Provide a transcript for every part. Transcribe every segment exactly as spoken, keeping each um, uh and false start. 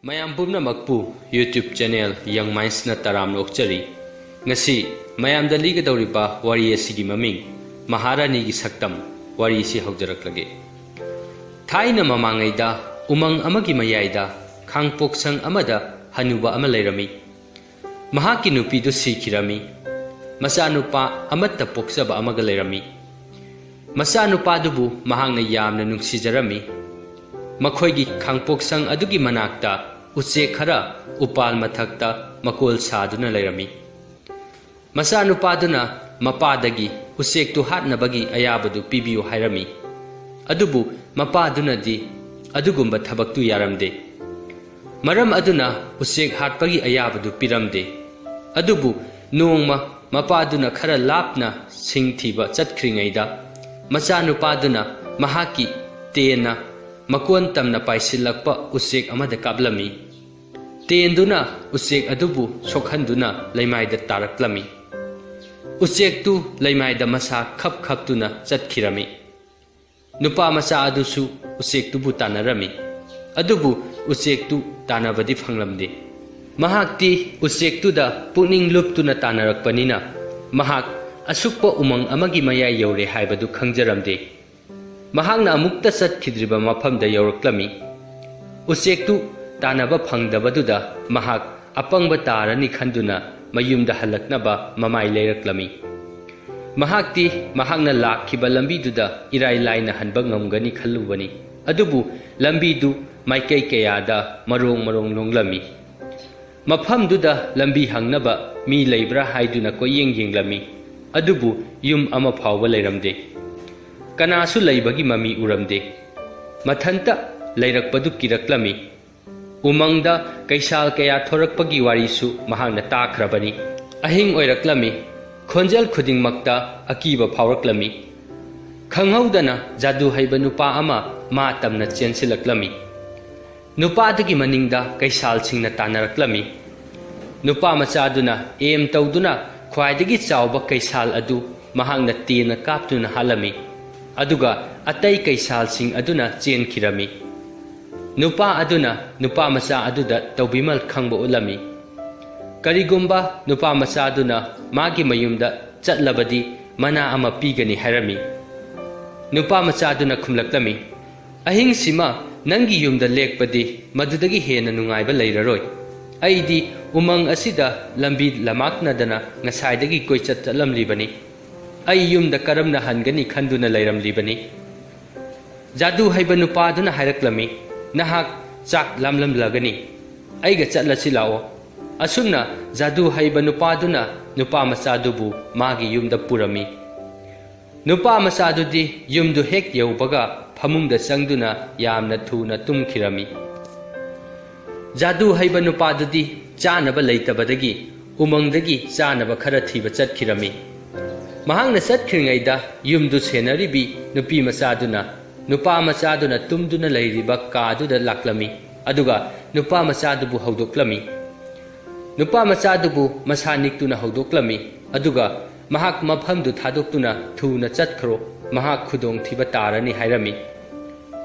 ꯃꯌꯥꯝ ꯄꯨꯝꯅꯃꯛꯄꯨ YouTube channel Young Mindsꯅ ꯇꯔꯥꯝꯅ ꯑꯣꯛꯆꯔꯤ꯫ ꯉꯁꯤ ꯃꯌꯥꯝꯗ ꯂꯤꯒꯗꯧꯔꯤꯕ ꯋꯥꯔꯤ ꯑꯁꯤꯒꯤ ꯃꯃꯤꯡ ꯃꯍꯥꯔꯥꯅꯤꯒꯤ ꯁꯛꯇꯝ꯫ ꯋꯥꯔꯤꯁꯤ ꯍꯧꯖꯔꯛꯂꯒꯦ꯫ ꯊꯥꯏꯅ ꯃꯃꯥꯡꯉꯩꯗ ꯎꯃꯪ ꯑꯃꯒꯤ ꯃꯌꯥꯏꯗ ꯈꯥꯡꯄꯣꯛꯁꯪ ꯑꯃꯗ ꯍꯅꯨꯕ ꯑꯃ ꯂꯩꯔꯝꯃꯤ꯫ ꯃꯍꯥꯛꯀꯤ ꯅꯨꯄꯤꯗꯨ ꯁꯤꯈꯤꯔꯝꯃꯤ꯫ ꯃꯆꯥꯅꯨꯄꯥ ꯑꯃꯠꯇ ꯄꯣꯛꯆꯕ ꯑꯃꯒ ꯂꯩꯔꯝꯃꯤ꯫ ꯃꯆꯥꯅꯨꯄꯥꯗꯨꯕꯨ ꯃꯍꯥꯛꯅ ꯌꯥꯝꯅ ꯅꯨꯡꯁꯤꯖꯔꯝꯃꯤ꯫ ꯃꯈꯣꯏꯒꯤ ꯈꯥꯡꯄꯣꯛꯁꯪ ꯑꯗꯨꯒꯤ ꯃꯅꯥꯛꯇ ꯎꯆꯦꯛ ꯈꯔ ꯎꯄꯥꯜ ꯃꯊꯛꯇ ꯃꯀꯣꯜ ꯁꯥꯗꯨꯅ ꯂꯩꯔꯝꯃꯤ꯫ ꯃꯆꯥꯅꯨꯄꯥꯗꯨꯅ ꯃꯄꯥꯗꯒꯤ ꯎꯆꯦꯛꯇꯨ ꯍꯥꯠꯅꯕꯒꯤ ꯑꯌꯥꯕꯗꯨ ꯄꯤꯕꯤꯌꯨ ꯍꯥꯏꯔꯝꯃꯤ꯫ ꯑꯗꯨꯕꯨ ꯃꯄꯥꯗꯨꯅꯗꯤ ꯑꯗꯨꯒꯨꯝꯕ ꯊꯕꯛꯇꯨ ꯌꯥꯔꯝꯗꯦ꯫ ꯃꯔꯝ ꯑꯗꯨꯅ ꯎꯆꯦꯛ ꯍꯥꯠꯄꯒꯤ ꯑꯌꯥꯕꯗꯨ ꯄꯤꯔꯝꯗꯦ꯫ ꯑꯗꯨꯕꯨ ꯅꯣꯡꯃ ꯃꯄꯥꯗꯨꯅ ꯈꯔ ꯂꯥꯞꯅ ꯁꯤꯡ ꯊꯤꯕ ꯆꯠꯈ꯭ꯔꯤꯉꯩꯗ, ꯃꯆꯥꯅꯨꯄꯥꯗꯨꯅ ꯃꯍꯥꯛꯀꯤ ꯇꯦꯟꯅ ꯃꯀꯣꯟ ꯇꯝꯅ ꯄꯥꯏꯁꯤꯜꯂꯛꯄ ꯎꯆꯦꯛ ꯑꯃꯗ ꯀꯥꯞꯂꯝꯃꯤ꯫ ꯇꯦꯟꯗꯨꯅ ꯎꯆꯦꯛ ꯑꯗꯨꯕꯨ ꯁꯣꯛꯍꯟꯗꯨꯅ ꯂꯩꯃꯥꯏꯗ ꯇꯥꯔꯛꯂꯝꯃꯤ꯫ ꯎꯆꯦꯛꯇꯨ ꯂꯩꯃꯥꯏꯗ ꯃꯁꯥ ꯈꯞ ꯈꯞꯇꯨꯅ ꯆꯠꯈꯤꯔꯝꯃꯤ꯫ ꯅꯨꯄꯥ ꯃꯆꯥ ꯑꯗꯨꯁꯨ ꯎꯆꯦꯛꯇꯨꯕꯨ ꯇꯥꯟꯅꯔꯝꯃꯤ꯫ ꯑꯗꯨꯕꯨ ꯎꯆꯦꯛꯇꯨ ꯇꯥꯟꯅꯕꯗꯤ ꯐꯪꯂꯝꯗꯦ꯫ ꯃꯍꯥꯛꯇꯤ ꯎꯆꯦꯛꯇꯨꯗ ꯄꯨꯛꯅꯤꯡ ꯂꯨꯞꯇꯨꯅ ꯇꯥꯟꯅꯔꯛꯄꯅꯤꯅ, ꯃꯍꯥꯛ ꯑꯁꯨꯛꯄ ꯎꯃꯪ ꯑꯃꯒꯤ ꯃꯌꯥꯏ ꯌꯧꯔꯦ ꯍꯥꯏꯕꯗꯨ ꯈꯪꯖꯔꯝꯗꯦ꯫ ꯃꯍꯥꯛꯅ ꯑꯃꯨꯛꯇ ꯆꯠꯈꯤꯗ꯭ꯔꯤꯕ ꯃꯐꯝꯗ ꯌꯧꯔꯛꯂꯝꯃꯤ꯫ ꯎꯆꯦꯛꯇꯨ ꯇꯥꯟꯅꯕ ꯐꯪꯗꯕꯗꯨꯗ ꯃꯍꯥꯛ ꯑꯄꯪꯕ ꯇꯥꯔꯅꯤ ꯈꯟꯗꯨꯅ ꯃꯌꯨꯝꯗ ꯍꯜꯂꯛꯅꯕ ꯃꯃꯥꯏ ꯂꯩꯔꯛꯂꯝꯃꯤ꯫ ꯃꯍꯥꯛꯇꯤ ꯃꯍꯥꯛꯅ ꯂꯥꯛꯈꯤꯕ ꯂꯝꯕꯤꯗꯨꯗ ꯏꯔꯥꯏ ꯂꯥꯏꯅ ꯍꯟꯕ ꯉꯝꯒꯅꯤ ꯈꯜꯂꯨꯕꯅꯤ꯫ ꯑꯗꯨꯕꯨ ꯂꯝꯕꯤꯗꯨ ꯃꯥꯏꯀꯩ ꯀꯌꯥꯗ ꯃꯔꯣꯡ ꯃꯔꯣꯡ ꯂꯣꯡꯂꯝꯃꯤ꯫ ꯃꯐꯝꯗꯨꯗ ꯂꯝꯕꯤ ꯍꯪꯅꯕ ꯃꯤ ꯂꯩꯕ꯭ꯔꯥ ꯍꯥꯏꯗꯨꯅ ꯀꯣꯏꯌꯦꯡ ꯌꯦꯡꯂꯝꯃꯤ꯫ ꯑꯗꯨꯕꯨ ꯌꯨꯝ ꯑꯃ ꯐꯥꯎꯕ ꯂꯩꯔꯝꯗꯦ꯫ ꯀꯅꯥꯁꯨ ꯂꯩꯕꯒꯤ ꯃꯃꯤ ꯎꯔꯝꯗꯦ꯫ ꯃꯊꯟꯇ ꯂꯩꯔꯛꯄꯗꯨ ꯀꯤꯔꯛꯂꯝꯃꯤ꯫ ꯎꯃꯪꯗ ꯀꯩꯁꯥꯜ ꯀꯌꯥ ꯊꯣꯔꯛꯄꯒꯤ ꯋꯥꯔꯤꯁꯨ ꯃꯍꯥꯛꯅ ꯇꯥꯈ꯭ꯔꯕꯅꯤ꯫ ꯑꯍꯤꯡ ꯑꯣꯏꯔꯛꯂꯝꯃꯤ꯫ ꯈꯣꯟꯖꯦꯜ ꯈꯨꯗꯤꯡꯃꯛꯇ ꯑꯀꯤꯕ ꯐꯥꯎꯔꯛꯂꯝꯃꯤ꯫ ꯈꯪꯍꯧꯗꯅ ꯖꯥꯗꯨ ꯍꯩꯕ ꯅꯨꯄꯥ ꯑꯃ ꯃꯥ ꯇꯝꯅ ꯆꯦꯟꯁꯤꯜꯂꯛꯂꯝꯃꯤ꯫ ꯅꯨꯄꯥꯗꯨꯒꯤ ꯃꯅꯤꯡꯗ ꯀꯩꯁꯥꯜꯁꯤꯡꯅ ꯇꯥꯟꯅꯔꯛꯂꯝꯃꯤ꯫ ꯅꯨꯄꯥ ꯃꯆꯥꯗꯨꯅ ꯑꯦꯝ ꯇꯧꯗꯨꯅ ꯈ꯭ꯋꯥꯏꯗꯒꯤ ꯆꯥꯎꯕ ꯀꯩꯁꯥꯜ ꯑꯗꯨ ꯃꯍꯥꯛꯅ ꯇꯦꯟꯅ ꯀꯥꯞꯇꯨꯅ ꯍꯥꯠꯂꯝꯃꯤ꯫ ꯑꯗꯨꯒ ꯑꯇꯩ ꯀꯩꯁꯥꯜꯁꯤꯡ ꯑꯗꯨꯅ ꯆꯦꯟꯈꯤꯔꯝꯃꯤ꯫ ꯅꯨꯄꯥ ꯑꯗꯨꯅ ꯅꯨꯄꯥ ꯃꯆꯥ ꯑꯗꯨꯗ ꯇꯧꯕꯤꯃꯜ ꯈꯪꯕ ꯎꯠꯂꯝꯃꯤ꯫ ꯀꯔꯤꯒꯨꯝꯕ ꯅꯨꯄꯥ ꯃꯆꯥꯗꯨꯅ ꯃꯥꯒꯤ ꯃꯌꯨꯝꯗ ꯆꯠꯂꯕꯗꯤ ꯃꯅꯥ ꯑꯃ ꯄꯤꯒꯅꯤ ꯍꯥꯏꯔꯝꯃꯤ꯫ ꯅꯨꯄꯥ ꯃꯆꯥꯗꯨꯅ ꯈꯨꯝꯂꯛꯂꯝꯃꯤ, "ꯑꯍꯤꯡꯁꯤꯃ ꯅꯪꯒꯤ ꯌꯨꯝꯗ ꯂꯦꯛꯄꯗꯤ ꯃꯗꯨꯗꯒꯤ ꯍꯦꯟꯅ ꯅꯨꯡꯉꯥꯏꯕ ꯂꯩꯔꯔꯣꯏ꯫ ꯑꯩꯗꯤ ꯎꯃꯪ ꯑꯁꯤꯗ ꯂꯝꯕꯤ ꯂꯃꯥꯛꯅꯗꯅ ꯉꯁꯥꯏꯗꯒꯤ ꯀꯣꯏꯆꯠ ꯆꯠꯂꯝꯂꯤꯕꯅꯤ꯫ ꯑꯩ ꯌꯨꯝꯗ ꯀꯔꯝꯅ ꯍꯟꯒꯅꯤ ꯈꯟꯗꯨꯅ ꯂꯩꯔꯝꯂꯤꯕꯅꯤ꯫" ꯖꯥꯗꯨ ꯍꯩꯕ ꯅꯨꯄꯥꯗꯨꯅ ꯍꯥꯏꯔꯛꯂꯝꯃꯤ, "ꯅꯍꯥꯛ ꯆꯥꯛ ꯂꯥꯝꯂꯝꯂꯒꯅꯤ꯫ ꯑꯩꯒ ꯆꯠꯂꯁꯤ ꯂꯥꯛꯑꯣ꯫" ꯑꯁꯨꯝꯅ ꯖꯥꯗꯨ ꯍꯩꯕ ꯅꯨꯄꯥꯗꯨꯅ ꯅꯨꯄꯥ ꯃꯆꯥꯗꯨꯕꯨ ꯃꯥꯒꯤ ꯌꯨꯝꯗ ꯄꯨꯔꯝꯃꯤ꯫ ꯅꯨꯄꯥ ꯃꯆꯥꯗꯨꯗꯤ ꯌꯨꯝꯗꯨ ꯍꯦꯛ ꯌꯧꯕꯒ ꯐꯃꯨꯡꯗ ꯆꯪꯗꯨꯅ ꯌꯥꯝꯅ ꯊꯨꯅ ꯇꯨꯝꯈꯤꯔꯝꯃꯤ꯫ ꯖꯥꯗꯨ ꯍꯩꯕ ꯅꯨꯄꯥꯗꯨꯗꯤ ꯆꯥꯅꯕ ꯂꯩꯇꯕꯗꯒꯤ ꯎꯃꯪꯗꯒꯤ ꯆꯥꯅꯕ ꯈꯔ ꯊꯤꯕ ꯆꯠꯈꯤꯔꯝꯃꯤ꯫ ꯃꯍꯥꯛꯅ ꯆꯠꯈ꯭ꯔꯤꯉꯩꯗ ꯌꯨꯝꯗꯨ ꯁꯦꯟꯅꯔꯤꯕꯤ ꯅꯨꯄꯤ ꯃꯆꯥꯗꯨꯅ ꯅꯨꯄꯥ ꯃꯆꯥꯗꯨꯅ ꯇꯨꯝꯗꯨꯅ ꯂꯩꯔꯤꯕ ꯀꯥꯗꯨꯗ ꯂꯥꯛꯂꯝꯃꯤ, ꯑꯗꯨꯒ ꯅꯨꯄꯥ ꯃꯆꯥꯗꯨꯕꯨ ꯍꯧꯗꯣꯛꯂꯝꯃꯤ꯫ ꯅꯨꯄꯥ ꯃꯆꯥꯗꯨꯕꯨ ꯃꯁꯥ ꯅꯤꯛꯇꯨꯅ ꯍꯧꯗꯣꯛꯂꯝꯃꯤ, ꯑꯗꯨꯒ ꯃꯍꯥꯛ ꯃꯐꯝꯗꯨ ꯊꯥꯗꯣꯛꯇꯨꯅ ꯊꯨꯅ ꯆꯠꯈ꯭ꯔꯣ, ꯃꯍꯥꯛ ꯈꯨꯗꯣꯡꯊꯤꯕ ꯇꯥꯔꯅꯤ ꯍꯥꯏꯔꯝꯃꯤ꯫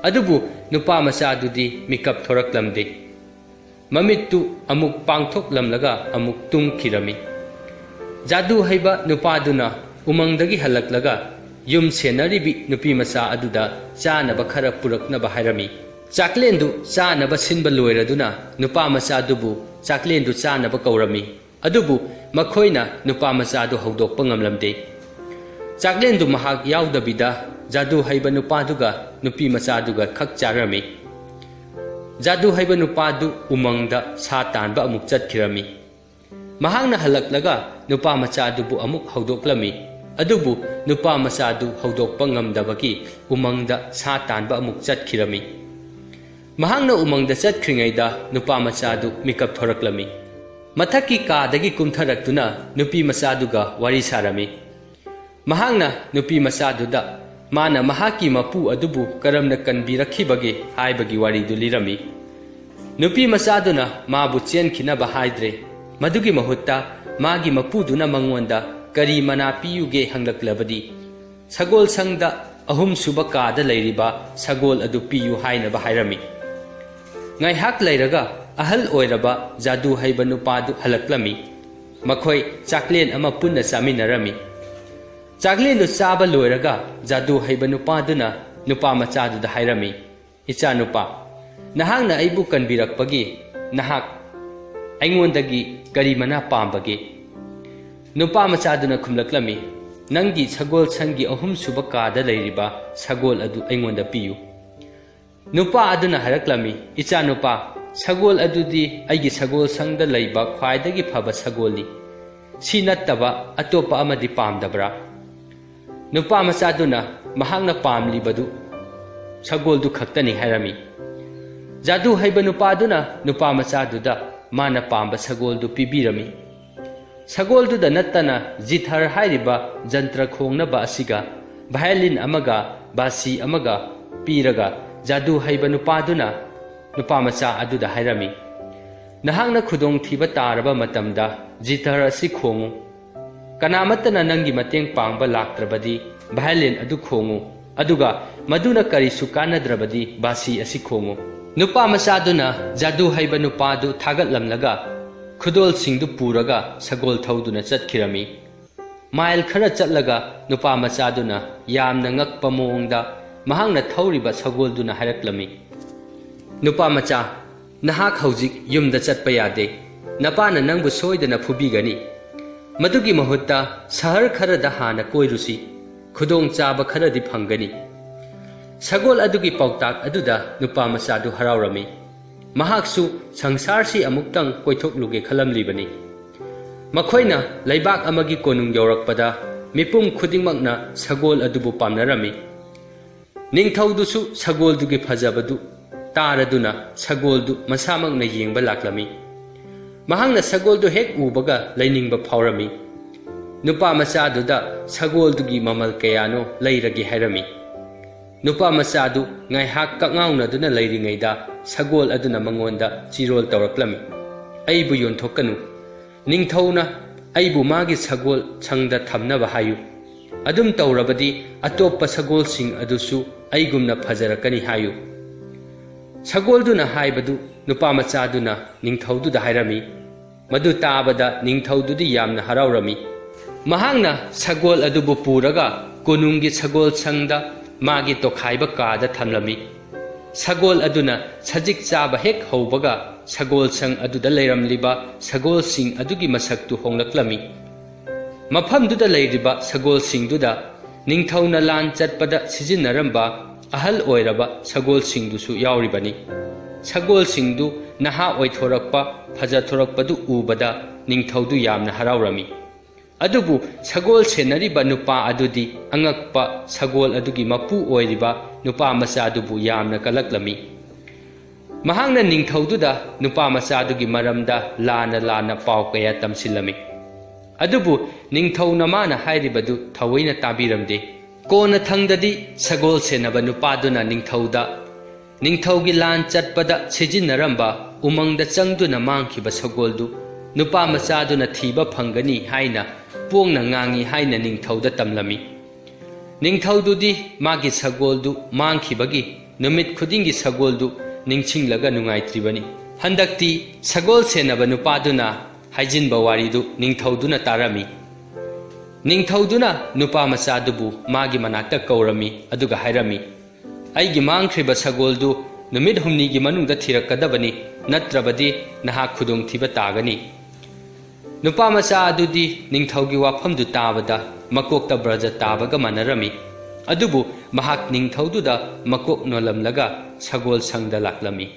ꯑꯗꯨꯕꯨ ꯅꯨꯄꯥ ꯃꯆꯥꯗꯨꯗꯤ ꯃꯤꯀꯞ ꯊꯣꯔꯛꯂꯝꯗꯦ꯫ ꯃꯃꯤꯠꯇꯨ ꯑꯃꯨꯛ ꯄꯥꯡꯊꯣꯛꯂꯝꯂꯒ ꯑꯃꯨꯛ ꯇꯨꯝꯈꯤꯔꯝꯃꯤ꯫ ꯖꯥꯗꯨ ꯍꯩꯕ ꯅꯨꯄꯥꯗꯨꯅ ꯎꯃꯪꯗꯒꯤ ꯍꯜꯂꯛꯂꯒ ꯌꯨꯝ ꯁꯦꯟꯅꯔꯤꯕꯤ ꯅꯨꯄꯤ ꯃꯆꯥ ꯑꯗꯨꯗ ꯆꯥꯅꯕ ꯈꯔ ꯄꯨꯔꯛꯅꯕ ꯍꯥꯏꯔꯝꯃꯤ꯫ ꯆꯥꯛꯂꯦꯟꯗꯨ ꯆꯥꯅꯕ ꯁꯤꯟꯕ ꯂꯣꯏꯔꯗꯨꯅ ꯅꯨꯄꯥ ꯃꯆꯥꯗꯨꯕꯨ ꯆꯥꯛꯂꯦꯟꯗꯨ ꯆꯥꯅꯕ ꯀꯧꯔꯝꯃꯤ꯫ ꯑꯗꯨꯕꯨ ꯃꯈꯣꯏꯅ ꯅꯨꯄꯥ ꯃꯆꯥꯗꯨ ꯍꯧꯗꯣꯛꯄ ꯉꯝꯂꯝꯗꯦ꯫ ꯆꯥꯛꯂꯦꯟꯗꯨ ꯃꯍꯥꯛ ꯌꯥꯎꯗꯕꯤꯗ ꯖꯥꯗꯨ ꯍꯩꯕ ꯅꯨꯄꯥꯗꯨꯒ ꯅꯨꯄꯤ ꯃꯆꯥꯗꯨꯒ ꯈꯛ ꯆꯥꯔꯝꯃꯤ꯫ ꯖꯥꯗꯨ ꯍꯩꯕ ꯅꯨꯄꯥꯗꯨ ꯎꯃꯪꯗ ꯁꯥ ꯇꯥꯟꯕ ꯑꯃꯨꯛ ꯆꯠꯈꯤꯔꯝꯃꯤ꯫ ꯃꯍꯥꯛꯅ ꯍꯜꯂꯛꯂꯒ ꯅꯨꯄꯥ ꯃꯆꯥꯗꯨꯕꯨ ꯑꯃꯨꯛ ꯍꯧꯗꯣꯛꯂꯝꯃꯤ꯫ ꯑꯗꯨꯕꯨ ꯅꯨꯄꯥ ꯃꯆꯥꯗꯨ ꯍꯧꯗꯣꯛꯄ ꯉꯝꯗꯕꯒꯤ ꯎꯃꯪꯗ ꯁꯥ ꯇꯥꯟꯕ ꯑꯃꯨꯛ ꯆꯠꯈꯤꯔꯝꯃꯤ꯫ ꯃꯍꯥꯛꯅ ꯎꯃꯪꯗ ꯆꯠꯈ꯭ꯔꯤꯉꯩꯗ ꯅꯨꯄꯥ ꯃꯆꯥꯗꯨ ꯃꯤꯀꯞ ꯊꯣꯔꯛꯂꯝꯃꯤ꯫ ꯃꯊꯛꯀꯤ ꯀꯥꯗꯒꯤ ꯀꯨꯝꯊꯔꯛꯇꯨꯅ ꯅꯨꯄꯤ ꯃꯆꯥꯗꯨꯒ ꯋꯥꯔꯤ ꯁꯥꯔꯝꯃꯤ꯫ ꯃꯍꯥꯛꯅ ꯅꯨꯄꯤ ꯃꯆꯥꯗꯨꯗ ꯃꯥꯅ ꯃꯍꯥꯛꯀꯤ ꯃꯄꯨ ꯑꯗꯨꯕꯨ ꯀꯔꯝꯅ ꯀꯟꯕꯤꯔꯛꯈꯤꯕꯒꯦ ꯍꯥꯏꯕꯒꯤ ꯋꯥꯔꯤꯗꯨ ꯂꯤꯔꯝꯃꯤ꯫ ꯅꯨꯄꯤ ꯃꯆꯥꯗꯨꯅ ꯃꯥꯕꯨ ꯆꯦꯟꯈꯤꯅꯕ ꯍꯥꯏꯗ꯭ꯔꯦ꯫ ꯃꯗꯨꯒꯤ ꯃꯍꯨꯠꯇ ꯃꯥꯒꯤ ꯃꯄꯨꯗꯨꯅ ꯃꯉꯣꯟꯗ ꯀꯔꯤ ꯃꯅꯥ ꯄꯤꯌꯨꯒꯦ ꯍꯪꯂꯛꯂꯕꯗꯤ, ꯁꯒꯣꯜ ꯁꯪꯗ ꯑꯍꯨꯝꯁꯨꯕ ꯀꯥꯗ ꯂꯩꯔꯤꯕ ꯁꯒꯣꯜ ꯑꯗꯨ ꯄꯤꯌꯨ ꯍꯥꯏꯅꯕ ꯍꯥꯏꯔꯝꯃꯤ꯫ ꯉꯥꯏꯍꯥꯛ ꯂꯩꯔꯒ ꯑꯍꯜ ꯑꯣꯏꯔꯕ ꯖꯥꯗꯨ ꯍꯩꯕ ꯅꯨꯄꯥꯗꯨ ꯍꯜꯂꯛꯂꯝꯃꯤ꯫ ꯃꯈꯣꯏ ꯆꯥꯛꯂꯦꯟ ꯑꯃ ꯄꯨꯟꯅ ꯆꯥꯃꯤꯟꯅꯔꯝꯃꯤ꯫ ꯆꯥꯛꯂꯦꯟꯗꯨ ꯆꯥꯕ ꯂꯣꯏꯔꯒ ꯖꯥꯗꯨ ꯍꯩꯕ ꯅꯨꯄꯥꯗꯨꯅ ꯅꯨꯄꯥ ꯃꯆꯥꯗꯨꯗ ꯍꯥꯏꯔꯝꯃꯤ, "ꯏꯆꯥꯅꯨꯄꯥ, ꯅꯍꯥꯛꯅ ꯑꯩꯕꯨ ꯀꯟꯕꯤꯔꯛꯄꯒꯤ ꯅꯍꯥꯛ ꯑꯩꯉꯣꯟꯗꯒꯤ ꯀꯔꯤ ꯃꯅꯥ ꯄꯥꯝꯕꯒꯦ?" ꯅꯨꯄꯥ ꯃꯆꯥꯗꯨꯅ ꯈꯨꯝꯂꯛꯂꯝꯃꯤ, "ꯅꯪꯒꯤ ꯁꯒꯣꯜ ꯁꯪꯒꯤ ꯑꯍꯨꯝꯁꯨꯕ ꯀꯥꯗ ꯂꯩꯔꯤꯕ ꯁꯒꯣꯜ ꯑꯗꯨ ꯑꯩꯉꯣꯟꯗ ꯄꯤꯌꯨ꯫" ꯅꯨꯄꯥ ꯑꯗꯨꯅ ꯍꯥꯏꯔꯛꯂꯝꯃꯤ, "ꯏꯆꯥꯅꯨꯄꯥ, ꯁꯒꯣꯜ ꯑꯗꯨꯗꯤ ꯑꯩꯒꯤ ꯁꯒꯣꯜ ꯁꯪꯗ ꯂꯩꯕ ꯈ꯭ꯋꯥꯏꯗꯒꯤ ꯐꯕ ꯁꯒꯣꯜꯅꯤ꯫ ꯁꯤ ꯅꯠꯇꯕ ꯑꯇꯣꯞꯄ ꯑꯃꯗꯤ ꯄꯥꯝꯗꯕ꯭ꯔꯥ?" ꯅꯨꯄꯥ ꯃꯆꯥꯗꯨꯅ ꯃꯍꯥꯛꯅ ꯄꯥꯝꯂꯤꯕꯗꯨ ꯁꯒꯣꯜꯗꯨ ꯈꯛꯇꯅꯤ ꯍꯥꯏꯔꯝꯃꯤ꯫ ꯖꯥꯗꯨ ꯍꯩꯕ ꯅꯨꯄꯥꯗꯨꯅ ꯅꯨꯄꯥ ꯃꯆꯥꯗꯨꯗ ꯃꯥꯅ ꯄꯥꯝꯕ ꯁꯒꯣꯜꯗꯨ ꯄꯤꯕꯤꯔꯝꯃꯤ꯫ ꯁꯒꯣꯜꯗꯨꯗ ꯅꯠꯇꯅ ꯖꯤꯊꯔ ꯍꯥꯏꯔꯤꯕ ꯖꯟꯇ꯭ꯔ ꯈꯣꯡꯅꯕ ꯑꯁꯤꯒ ꯚꯥꯌꯣꯂꯤꯟ ꯑꯃꯒ ꯕꯥꯁꯤ ꯑꯃꯒ ꯄꯤꯔꯒ ꯖꯥꯗꯨ ꯍꯩꯕ ꯅꯨꯄꯥꯗꯨꯅ ꯅꯨꯄꯥ ꯃꯆꯥ ꯑꯗꯨꯗ ꯍꯥꯏꯔꯝꯃꯤ, "ꯅꯍꯥꯛꯅ ꯈꯨꯗꯣꯡꯊꯤꯕ ꯇꯥꯔꯕ ꯃꯇꯝꯗ ꯖꯤꯊꯔ ꯑꯁꯤ ꯈꯣꯡꯉꯨ꯫ ꯀꯅꯥꯃꯠꯇꯅ ꯅꯪꯒꯤ ꯃꯇꯦꯡ ꯄꯥꯡꯕ ꯂꯥꯛꯇ꯭ꯔꯕꯗꯤ ꯚꯥꯌꯣꯂꯤꯟ ꯑꯗꯨ ꯈꯣꯡꯉꯨ, ꯑꯗꯨꯒ ꯃꯗꯨꯅ ꯀꯔꯤꯁꯨ ꯀꯥꯟꯅꯗ꯭ꯔꯕꯗꯤ ꯕꯥꯁꯤ ꯑꯁꯤ ꯈꯣꯡꯉꯨ꯫" ꯅꯨꯄꯥ ꯃꯆꯥꯗꯨꯅ ꯖꯥꯗꯨ ꯍꯩꯕ ꯅꯨꯄꯥꯗꯨ ꯊꯥꯒꯠꯂꯝꯂꯒ ꯈꯨꯗꯣꯜꯁꯤꯡꯗꯨ ꯄꯨꯔꯒ ꯁꯒꯣꯜ ꯊꯧꯗꯨꯅ ꯆꯠꯈꯤꯔꯝꯃꯤ꯫ ꯃꯥꯏꯜ ꯈꯔ ꯆꯠꯂꯒ ꯅꯨꯄꯥ ꯃꯆꯥꯗꯨꯅ ꯌꯥꯝꯅ ꯉꯛꯄ ꯃꯑꯣꯡꯗ ꯃꯍꯥꯛꯅ ꯊꯧꯔꯤꯕ ꯁꯒꯣꯜꯗꯨꯅ ꯍꯥꯏꯔꯛꯂꯝꯃꯤ, "ꯅꯨꯄꯥ ꯃꯆꯥ, ꯅꯍꯥꯛ ꯍꯧꯖꯤꯛ ꯌꯨꯝꯗ ꯆꯠꯄ ꯌꯥꯗꯦ꯫ ꯅꯄꯥꯅ ꯅꯪꯕꯨ ꯁꯣꯏꯗꯅ ꯐꯨꯕꯤꯒꯅꯤ꯫ ꯃꯗꯨꯒꯤ ꯃꯍꯨꯠꯇ ꯁꯍꯔ ꯈꯔꯗ ꯍꯥꯟꯅ ꯀꯣꯏꯔꯨꯁꯤ꯫ ꯈꯨꯗꯣꯡꯆꯥꯕ ꯈꯔꯗꯤ ꯐꯪꯒꯅꯤ꯫" ꯁꯒꯣꯜ ꯑꯗꯨꯒꯤ ꯄꯥꯎꯇꯥꯛ ꯑꯗꯨꯗ ꯅꯨꯄꯥ ꯃꯆꯥꯗꯨ ꯍꯔꯥꯎꯔꯝꯃꯤ꯫ ꯃꯍꯥꯛꯁꯨ ꯁꯪꯁꯥꯔꯁꯤ ꯑꯃꯨꯛꯇꯪ ꯀꯣꯏꯊꯣꯛꯂꯨꯒꯦ ꯈꯜꯂꯝꯂꯤꯕꯅꯤ꯫ ꯃꯈꯣꯏꯅ ꯂꯩꯕꯥꯛ ꯑꯃꯒꯤ ꯀꯣꯅꯨꯡ ꯌꯧꯔꯛꯄꯗ ꯃꯤꯄꯨꯝ ꯈꯨꯗꯤꯡꯃꯛꯅ ꯁꯒꯣꯜ ꯑꯗꯨꯕꯨ ꯄꯥꯝꯅꯔꯝꯃꯤ꯫ ꯅꯤꯡꯊꯧꯗꯨꯁꯨ ꯁꯒꯣꯜꯗꯨꯒꯤ ꯐꯖꯕꯗꯨ ꯇꯥꯔꯗꯨꯅ ꯁꯒꯣꯜꯗꯨ ꯃꯁꯥꯃꯛꯅ ꯌꯦꯡꯕ ꯂꯥꯛꯂꯝꯃꯤ꯫ ꯃꯍꯥꯛꯅ ꯁꯒꯣꯜꯗꯨ ꯍꯦꯛ ꯎꯕꯒ ꯂꯩꯅꯤꯡꯕ ꯐꯥꯎꯔꯝꯃꯤ꯫ ꯅꯨꯄꯥ ꯃꯆꯥꯗꯨꯗ ꯁꯒꯣꯜꯗꯨꯒꯤ ꯃꯃꯜ ꯀꯌꯥꯅꯣ ꯂꯩꯔꯒꯦ ꯍꯥꯏꯔꯝꯃꯤ꯫ ꯅꯨꯄꯥ ꯃꯆꯥꯗꯨ ꯉꯥꯏꯍꯥꯛ ꯀꯛꯉꯥꯎꯅꯗꯨꯅ ꯂꯩꯔꯤꯉꯩꯗ ꯁꯒꯣꯜ ꯑꯗꯨꯅ ꯃꯉꯣꯟꯗ ꯆꯤꯔꯣꯜ ꯇꯧꯔꯛꯂꯝꯃꯤ, "ꯑꯩꯕꯨ ꯌꯣꯟꯊꯣꯛꯀꯅꯨ꯫ ꯅꯤꯡꯊꯧꯅ ꯑꯩꯕꯨ ꯃꯥꯒꯤ ꯁꯒꯣꯜ ꯁꯪꯗ ꯊꯝꯅꯕ ꯍꯥꯏꯌꯨ꯫ ꯑꯗꯨꯝ ꯇꯧꯔꯕꯗꯤ ꯑꯇꯣꯞꯄ ꯁꯒꯣꯜꯁꯤꯡ ꯑꯗꯨꯁꯨ ꯑꯩꯒꯨꯝꯅ ꯐꯖꯔꯛꯀꯅꯤ ꯍꯥꯏꯌꯨ꯫" ꯁꯒꯣꯜꯗꯨꯅ ꯍꯥꯏꯕꯗꯨ ꯅꯨꯄꯥ ꯃꯆꯥꯗꯨꯅ ꯅꯤꯡꯊꯧꯗꯨꯗ ꯍꯥꯏꯔꯝꯃꯤ꯫ ꯃꯗꯨ ꯇꯥꯕꯗ ꯅꯤꯡꯊꯧꯗꯨꯗꯤ ꯌꯥꯝꯅ ꯍꯔꯥꯎꯔꯝꯃꯤ꯫ ꯃꯍꯥꯛꯅ ꯁꯒꯣꯜ ꯑꯗꯨꯕꯨ ꯄꯨꯔꯒ ꯀꯣꯅꯨꯡꯒꯤ ꯁꯒꯣꯜꯁꯪꯗ ꯃꯥꯒꯤ ꯇꯣꯈꯥꯏꯕ ꯀꯥꯗ ꯊꯝꯂꯝꯃꯤ꯫ ꯁꯒꯣꯜ ꯑꯗꯨꯅ ꯁꯖꯤꯛ ꯆꯥꯕ ꯍꯦꯛ ꯍꯧꯕꯒ ꯁꯒꯣꯜꯁꯪ ꯑꯗꯨꯗ ꯂꯩꯔꯝꯂꯤꯕ ꯁꯒꯣꯜꯁꯤꯡ ꯑꯗꯨꯒꯤ ꯃꯁꯛꯇꯨ ꯍꯣꯡꯂꯛꯂꯝꯃꯤ꯫ ꯃꯐꯝꯗꯨꯗ ꯂꯩꯔꯤꯕ ꯁꯒꯣꯜꯁꯤꯡꯗꯨꯗ ꯅꯤꯡꯊꯧꯅ ꯂꯥꯟ ꯆꯠꯄꯗ ꯁꯤꯖꯤꯟꯅꯔꯝꯕ ꯑꯍꯜ ꯑꯣꯏꯔꯕ ꯁꯒꯣꯜꯁꯤꯡꯗꯨꯁꯨ ꯌꯥꯎꯔꯤꯕꯅꯤ꯫ ꯁꯒꯣꯜꯁꯤꯡꯗꯨ ꯅꯍꯥ ꯑꯣꯏꯊꯣꯔꯛꯄ, ꯐꯖꯊꯣꯔꯛꯄꯗꯨ ꯎꯕꯗ ꯅꯤꯡꯊꯧꯗꯨ ꯌꯥꯝꯅ ꯍꯔꯥꯎꯔꯝꯃꯤ꯫ ꯑꯗꯨꯕꯨ ꯁꯒꯣꯜ ꯁꯦꯟꯅꯔꯤꯕ ꯅꯨꯄꯥ ꯑꯗꯨꯗꯤ ꯑꯉꯛꯄ ꯁꯒꯣꯜ ꯑꯗꯨꯒꯤ ꯃꯄꯨ ꯑꯣꯏꯔꯤꯕ ꯅꯨꯄꯥ ꯃꯆꯥꯗꯨꯕꯨ ꯌꯥꯝꯅ ꯀꯂꯛꯂꯝꯃꯤ꯫ ꯃꯍꯥꯛꯅ ꯅꯤꯡꯊꯧꯗꯨꯗ ꯅꯨꯄꯥ ꯃꯆꯥꯗꯨꯒꯤ ꯃꯔꯝꯗ ꯂꯥꯟꯅ ꯂꯥꯟꯅ ꯄꯥꯎ ꯀꯌꯥ ꯇꯝꯁꯤꯜꯂꯝꯃꯤ꯫ ꯑꯗꯨꯕꯨ ꯅꯤꯡꯊꯧꯅ ꯃꯥꯅ ꯍꯥꯏꯔꯤꯕꯗꯨ ꯊꯑꯣꯏꯅ ꯇꯥꯕꯤꯔꯝꯗꯦ꯫ ꯀꯣꯟꯅ ꯊꯪꯗꯗꯤ ꯁꯒꯣꯜ ꯁꯦꯟꯅꯕ ꯅꯨꯄꯥꯗꯨꯅ ꯅꯤꯡꯊꯧꯗ, ꯅꯤꯡꯊꯧꯒꯤ ꯂꯥꯟ ꯆꯠꯄꯗ ꯁꯤꯖꯤꯟꯅꯔꯝꯕ ꯎꯃꯪꯗ ꯆꯪꯗꯨꯅ ꯃꯥꯡꯈꯤꯕ ꯁꯒꯣꯜꯗꯨ ꯅꯨꯄꯥ ꯃꯆꯥꯗꯨꯅ ꯊꯤꯕ ꯐꯪꯒꯅꯤ ꯍꯥꯏꯅ ꯄꯣꯡꯅ ꯉꯥꯡꯏ ꯍꯥꯏꯅ ꯅꯤꯡꯊꯧꯗ ꯇꯝꯂꯝꯃꯤ꯫ ꯅꯤꯡꯊꯧꯗꯨꯗꯤ ꯃꯥꯒꯤ ꯁꯒꯣꯜꯗꯨ ꯃꯥꯡꯈꯤꯕꯒꯤ ꯅꯨꯃꯤꯠ ꯈꯨꯗꯤꯡꯒꯤ ꯁꯒꯣꯜꯗꯨ ꯅꯤꯡꯁꯤꯡꯂꯒ ꯅꯨꯡꯉꯥꯏꯇ꯭ꯔꯤꯕꯅꯤ꯫ ꯍꯟꯗꯛꯇꯤ ꯁꯒꯣꯜ ꯁꯦꯟꯅꯕ ꯅꯨꯄꯥꯗꯨꯅ ꯍꯥꯏꯖꯤꯟꯕ ꯋꯥꯔꯤꯗꯨ ꯅꯤꯡꯊꯧꯗꯨꯅ ꯇꯥꯔꯝꯃꯤ꯫ ꯅꯤꯡꯊꯧꯗꯨꯅ ꯅꯨꯄꯥ ꯃꯆꯥꯗꯨꯕꯨ ꯃꯥꯒꯤ ꯃꯅꯥꯛꯇ ꯀꯧꯔꯝꯃꯤ, ꯑꯗꯨꯒ ꯍꯥꯏꯔꯝꯃꯤ, "ꯑꯩꯒꯤ ꯃꯥꯡꯈ꯭ꯔꯤꯕ ꯁꯒꯣꯜꯗꯨ ꯅꯨꯃꯤꯠ ꯍꯨꯝꯅꯤꯒꯤ ꯃꯅꯨꯡꯗ ꯊꯤꯔꯛꯀꯗꯕꯅꯤ, ꯅꯠꯇ꯭ꯔꯕꯗꯤ ꯅꯍꯥꯛ ꯈꯨꯗꯣꯡꯊꯤꯕ ꯇꯥꯒꯅꯤ꯫" ꯅꯨꯄꯥ ꯃꯆꯥ ꯑꯗꯨꯗꯤ ꯅꯤꯡꯊꯧꯒꯤ ꯋꯥꯐꯝꯗꯨ ꯇꯥꯕꯗ ꯃꯀꯣꯛꯇ ꯕ꯭ꯔꯖ ꯇꯥꯕꯒ ꯃꯥꯟꯅꯔꯝꯃꯤ꯫ ꯑꯗꯨꯕꯨ ꯃꯍꯥꯛ ꯅꯤꯡꯊꯧꯗꯨꯗ ꯃꯀꯣꯛ ꯅꯣꯜꯂꯝꯂꯒ ꯁꯒꯣꯜ ꯁꯪꯗ ꯂꯥꯛꯂꯝꯃꯤ꯫